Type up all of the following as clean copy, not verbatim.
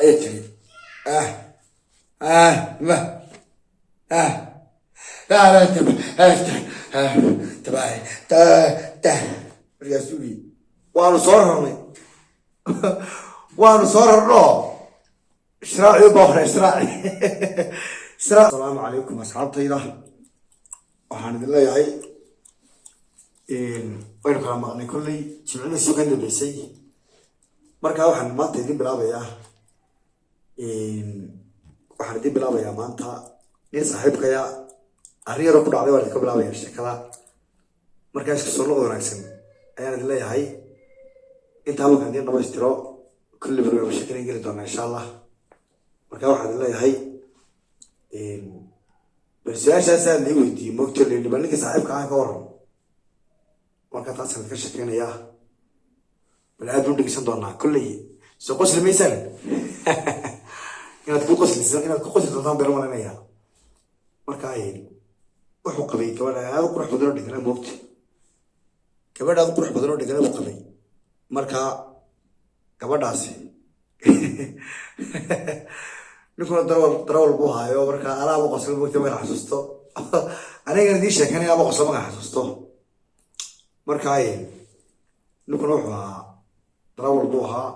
Ayay tiri, ah ah ma ah ta. Markaasuu yii, "Waanu soo rarnay, waanu soo rarno, ishraaci baa hore, ishraaci." Asalaamu calaykum asxaabtayda, waxaan idin leeyahay waynu kala maqnay kolley jimcida soo ka dambeysay. Marka waxaan idin bilaabayaa maanta nin saaxiibkaya arrin yaroo ku dhacday waan idinka bilaabaya sheekada. Markaa isku soo noqod wanaagsan ayaan idin leeyahay. Intaa markaan idin dhamaystiro, kulli barnaamij sheekada geli doonaa, insha Allah. Marka waxaan idin leeyahay, bal su-aashaasaa lai weydiiyey, mogto layidhi, bal ninka saaxiibka ah ka waran. Marka taasaan idinka sheekeynayaa, bal aad baan dhegeysan doonaa. Kolley soo qosli maysaan, inaad ku qosli doontaan baan malaynayaa. Marka wuxuu qabay gabadha aad u qurux badan oo dhegala, moogta, gabadha aad u qurux badan oo dhegala buu qabay. Marka gabadhaasi, ninkuna darawal buu haayo. Marka alaaba qosla, moogta, markaan xasuusto, anigan idiin sheekanaya aba qosla markaan xasuusto. Marka ninkuna wuxuu ahaa darawal buu ahaa.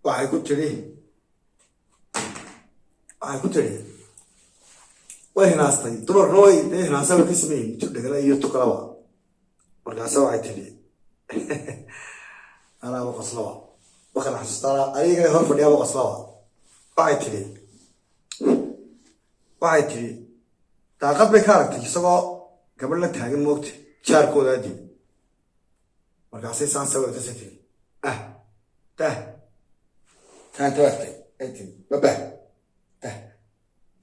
Waxay ku tiri, way hinaastay. Dumarkuna way dee hinaasa way ka sameeyihin, tu dhegala iyo tu kalaba. Markaase waxay tidhi, anaaba qoslaba markaan xasuustaa, aniga hor fadhiyaaba qoslaba. Waxay tidhi, daaqad bay ka aragtay isagoo gabadh la taagan, moogta, jaarkooda adii. Markaasay saasa wagtase tiri, ah tah taanta waagtay, ay tiri, babah tah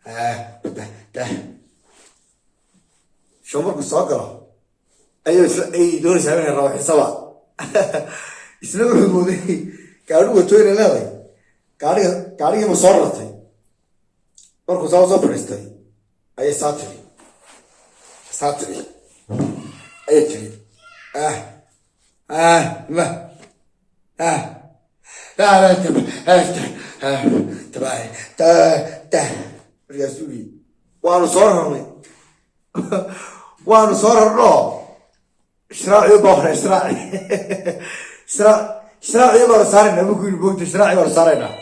ah babah tah. Sho markuu soo galo ayuu isla ay doonaysaa inay rawaxisaba. Isna wuxuu mooday gaadhi wato inay leedahay gaadhiga. Gaadhigiiba soo rartay. Markuu soo fadhiistay ayay saa tiri, ayay tiri, ah ah ma ah ta. Markaasuu yii, "Waanu soo rarnay, waanu soo rarno, ishraaci baa hore, ishraaci baanu saaraynaa," buu ku yidhi, moogta, "ishraaci baanu saaraynaa,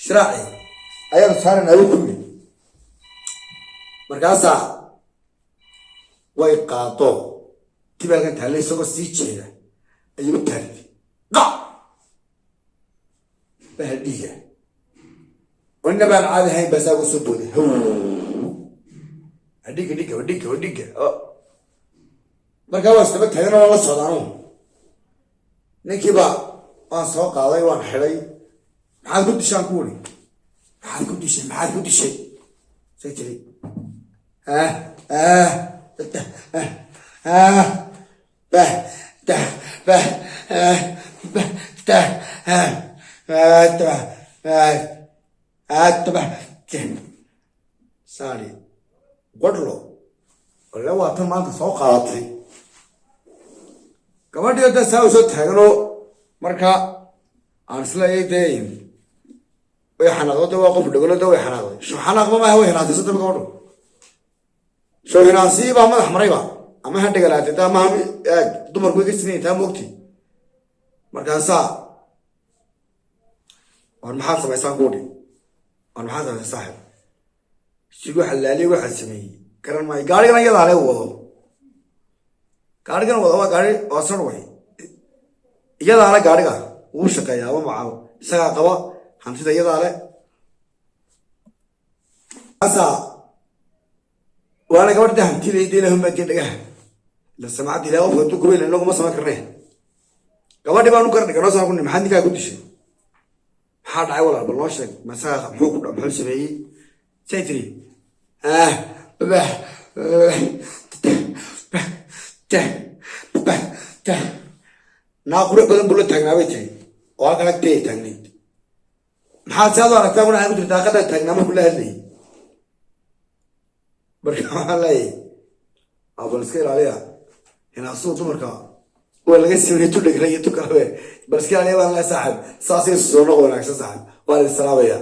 ishraaci ayaanu saaraynaa," buu ku yidhi. Markaasaa way qaado tibaalkan taale, isagoo sii jeeda ayuu u taagtay, qac, bahal dhiiga oo nina baan caadi ahayn baa saa uga soo booday. Haw, dhiga dhiga dhiga dhiga. Markaa waa isdaba taagan oo la socda. Anugu ninkiiba waan soo qaaday, waan xidhay. "Maxaad ku dishaan?" ku uri. "Maxaad ku dishay? Maxaad ku dishay?" Say tiri, ah ah ah bah dah bah ah bah dah ah ah ah ah bah. Saari godlo ole waa tan maanta soo qaadatay gabadhii hadda saa u soo taaganoo. Marka aan isleeyay dee way xanaaqdo, de waa qof dhegolo, de way xanaaqday. Sho xanaaqba maaha, way hinaasay sodaba gabadhu. Sho hinaasii baa madax marayba, ama ha dhegalaatay taa maha. Eeg, dumarku way ka simayin taa, moogti. Markaasaa, "War maxaad samaysaan?" kuudhi. "War maxaad samaysay, saaxib?" Sigu xalaaliye waxaa sameeyey garan maayo. Gaarigana iyadaa le wado, gaarigan wado waa gaari waa sarway, iyadaale gaariga wuu shaqeeyaa ama macal isagaa qaba hantida, iyadaa le. Aasaa waana gabadha hantilayda. Ilahun baa dee dhagaha ila samacadda ilaah qofka hadduu gubayla, inaguma samayn karne. Gabadhi baan u gar dhiganoo saa ku ni, "Maxaad ninkaa ku dishay? Maxaa dhacay, walaal? Bal noo sheeg, masaga muxuu ku muxuu sameeyey?" Say tiri, ah bah bah bah tah. Naa qurux badan buu la taagnaa, bay tiri, oo halkan agteeda taagnayd. "Maxaad si aad u aragtaa?" Kuna ku tiri, "Daaqadaa taagnaa markuu la hadlayay." Marka waxaan leeyahay, bal iska ilaaliya hinaasuhu dumarka. Waa laga sameeyey tu dhegla iyo tu kalabe. Bal iska ilaaliya baan leeyahay, saaxib. Saasay soo noqo wanaagsan, saaxib. Waa la salaamaya.